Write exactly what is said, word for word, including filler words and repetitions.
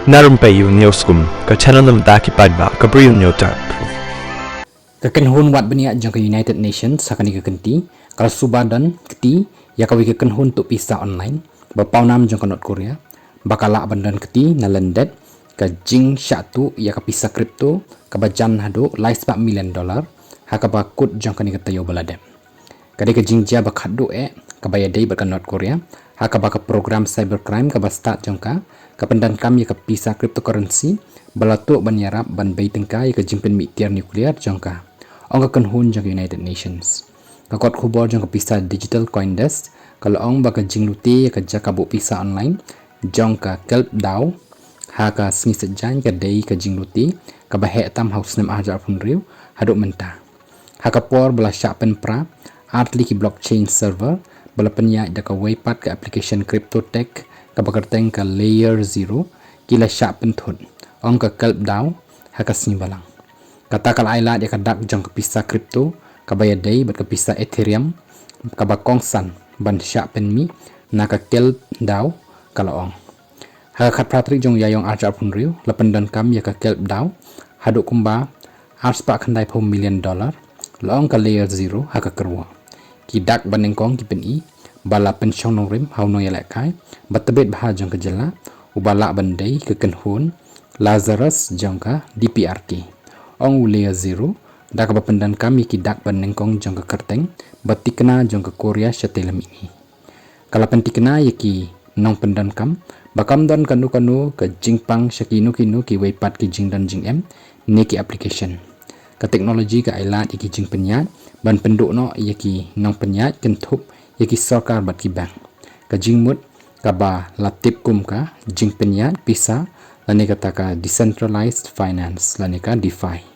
Na Rympei U News Kum, ka channel na bynta ki paidbah ka Bri U News Tap. Ka kynhun wad bniah jong ka United Nations ha kane ka kynti ka la suba don kti ïa kawei ka kynhun tuh pisa online ba pawnam jong ka North Korea ba ka lah ban don kti na lyndet ka jingshah tuh ïa ka pisa crypto kaba jan haduh lai spah million dollar ha kaba kut jong kane ka taïew ba la dep. Ka dei ka jingjia ba khatduh eh kaba ïadei bad ka North Korea ha kaba ka program cybercrime kaba stad jong ka ka pyndonkam ïa ka pisa cryptocurrency ba la tuh ban ïarap ban bei tyngka ïa ka jingpynmih tiar nuclear jong ka, ong ka kynhun jong ka United Nations. Ka kot khubor jong ka pisa digital CoinDesk ka la ong ba ka jinglute ïa ka jaka buh pisa online jong ka Kelp Dao ha ka sngi Saitjaiñ ka dei ka jinglute kaba heh tam ha u snem arhajar arphew hynriew haduh mynta. Ha ka por ba la shah pynpra artylli ki blockchain server ba la pynïaid da kawei pat ka application crypto tech kaba kyrteng ka Layer Zero ki la shah pynthut, ong ka Kelp Dao ha ka sngi Balang. Kata ka la ai lad ïa ka dak jong ka pisa crypto kaba ïadei bad ka pisa Ethereum kaba kongsan ban shah pynmih na ka Kelp Dao, ka la ong. Ha ka khatphra tarik jong u Ïaïong arhajar arphew hynriew la pyndonkam ïa ka Kelp Dao haduh kumba arspah khyndaiphew million dollar, la ong ka Layer Zero ha ka kyrwoh. Ki dak ba nyngkong ki pyni ba la pynshong nongrim ha u nongïalehkai ba tbit bha jong ka jylla uba lah ban dei ka kynhun Lazarus jong ka DPRK, ong u Layer Zero da kaba pyndonkam ïa ki dak ba nyngkong jong ka kyrteng ba thikna jong ka Korea shatei la mihngi. Ka la pynthikna ïa ki nongpyndonkam ba kam don kano kano ka jingpang sha kino kino kiwei pat ki jingdon jingem ne ki application. Ka technology ka ai lad ïa ki jingpynïaid ban pynduh noh ïa ki nongpynïaid kynthup ïa ki sorkar bad ki bank. Ka jingmut kaba la tip kum ka jingpynïaid pisa lane kata ka decentralized finance lane ka DeFi.